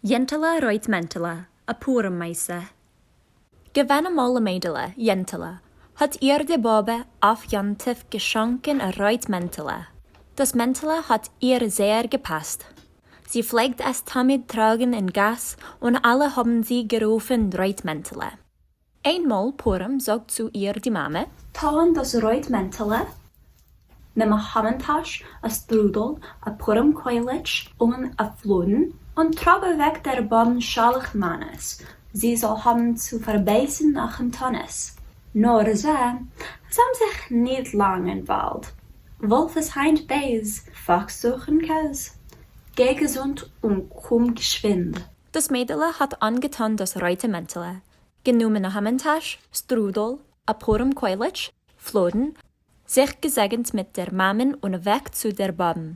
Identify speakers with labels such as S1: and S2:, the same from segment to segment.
S1: יענטעלע רויט מענטעלע, א פורים מעשה. געווען אמאל א מיידעלע, יענטעלע, האט איר די באבע אויף יום טוב געשאנקען א רויט מענטעלע. דאס מענטעלע האט איר זייער געפאסט. זי פלעגט עס תמיד טראגן אין גאס און אלע האבן זי גערופן רויט מענטעלע. איינמאל פורים זאגט צו איר די מאמע. טו אן דאס רויט מענטעלע, נעם א המן-טאש, א סטרודל, א פורים קוילעטש און א פלאדן, און טראג אוועק דער באבן שלח מנות, זי זאל האבן צו פארבייסן נאכן תענית. נאר זע, זאם זיך ניט לאנג אין וואלד. וואלף איז היינט בייז, פאקס זוכן קעז. גיי געזונט און קום געשווינד. דאס מיידעלע האט אנגעטאן דאס רויטע מענטעלע, גענומען א המן-טאש, סטרודל, א פורים קוילעטש, פלאדן, זיך געזעגנט מיט דער מאַמען און אַװעק צו דער באָבען.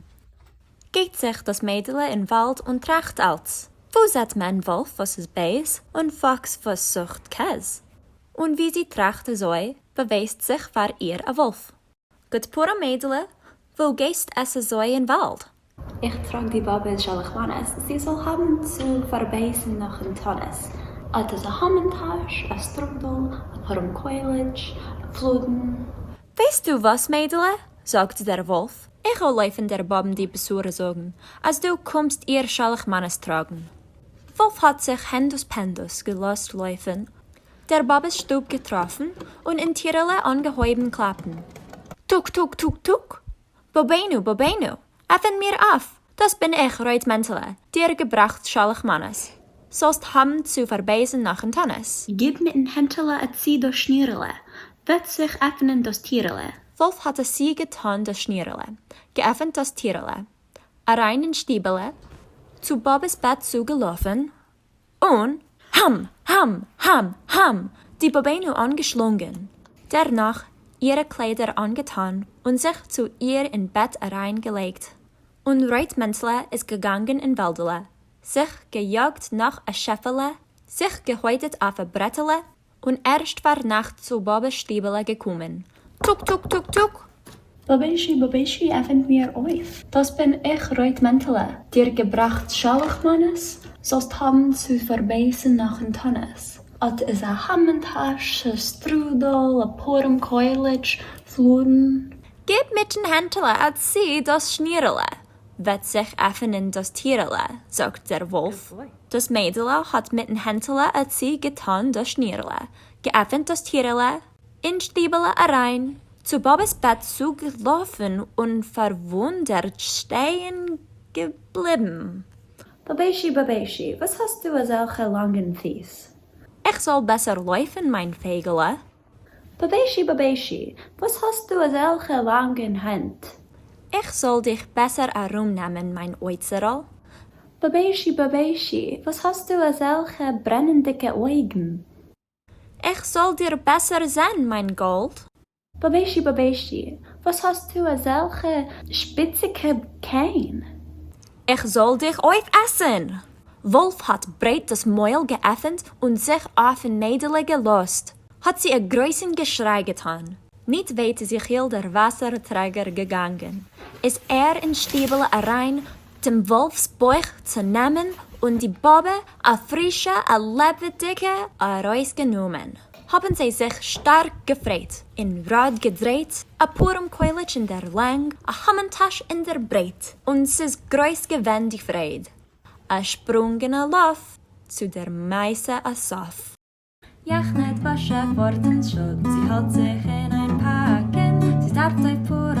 S1: גײט זיך דאָס מײדעלע אין װאַלד און טראַכט אַלץ, װוּ זעט מען װאָלף װאָס איז בײז און פֿוקס װאָס זוכט קעז? און װי זי טראַכט אַזױ, באַװײַזט זיך פֿאַר איר אַ װאָלף. גוט פּורים מײדעלע, װוּ גײסט עס אַזױ אין װאַלד? איך טראג די באבע'ס שלח מנות, זי זאל האבן צו פארבייסן נאכן תענית. אט איז א המן טאש, א סטרודל, א פורים קוילעטש, א פלאדן. ווייסטו וואס מיידעלע, זאגט דער וואלף, איך וועל לויפן דער באבע'ן די בשורה זאגן, אז דו קומסט איר שלח מנות טראגן. וואלף האט זיך הענדוס פענדוס געלאזט לויפן, דער באבע'ס שטוב געטראפן, און אין טירעלע אנגעהויבן קלאפן. טוק טוק טוק טוק! באָבעניו, באָבעניו, עפֿן מיר אױף! דאָס בין איך, רױט מענטעלע, דיר געבראַכט שלח-מנות. זאָלסט האָבן צו פֿאַרבײַסן נאָכן תּענית. גיב מיטן הענטעלע אַ צי דאָס שנירעלע, װעט זיך עפֿענען דאָס טירעלע. װאָלף האָט אַ צי געטאָן דאָס שנירעלע, געעפֿנט דאָס טירעלע, אַרײַן אין שטיבעלע, צו באָבעס בעט צוגעלאָפֿן און, האַם! האַם! האַם! האַם! די באָבעניו אָנגעשלונגען. דערנאָך אירע קליידער אָנגעטאָן און זיך צו איר אין בעט אַרײַנגעלייגט. און רויט-מענטעלע איז געגאַנגען אין וועלדעלע, זיך געיאָגט נאָך אַ שעפֿעלע, זיך געהוידעט אויף אַ ברעטעלע און ערשט פארנאכט צו באבע'ס שטיבעלע געקומען. טוק טוק טוק טוק! באבעשי באבעשי עפענט מיר אויף, דאס בין איך רויט מענטעלע, דיר געבראכט שלח מנות, זאלסט האבן צו פארבייסן נאכן תענית. אט איז א המן טאש, סטרודל, א פורים קוילעטש, פלאדן. גיב מיטן הענטעלע א צי דאס שנירעלע, וועט זיך עפענען דאס טירעלע, זאגט דער וואלף. דאס מיידעלע האט מיטן הענטעלע א צי געטאן דאס שנירעלע, געעפנט דאס טירעלע, אין שטיבעלע אריין, צו באבעס בעט צוגעלאפן און פארוואונדערט שטיין געבליבן. באבעשי באבעשי, וואס האסטו אזעלכע לאנגן פיס? איך זאל בעסער לויפן מיין פייגעלע. באבעשי באבעשי, וואס האסטו אזעלכע לאנגע הענט? איך זאל דיך בעסער ארומנעמען מיין אוצר'ל. באבעשי באבעשי, וואס האסטו אזעלכע ברענענדיגע אויגן? איך זאל דיר בעסער זען מיין גאלד. באבעשי באבעשי, וואס האסטו אזעלכע שפיציגע ציין? איך זאל דיך אויפעסן! וואלף האט ברייט דאס מויל געעפנט און זיך אויפן מיידעלע געלאזט, האט זי א גרויסן געשריי געטאן. ניט ווייט איז יחיאל דער וואסער-טרעגער געגאנגען, איז ער אין שטיבעלע אריין דעם וואלפ'ס בויך צו נעמען און די באבע, א פרישע, א לעבעדיקע, ארויסגענומען. האבן זיי זיך שטארק געפרייט, אין ראד געדרייט, א פורים קוילעטש אין דער לענג, א המן-טאש אין דער ברייט, און ס'איז גרויס געווען די פרייד. א שפרונג און א לויף, צו דער מעשה א סוף.
S2: יאכנע דוואשע פארט אין שטאט, זי האלט זיך אין איין פאקען, זי דארף אויף פורים.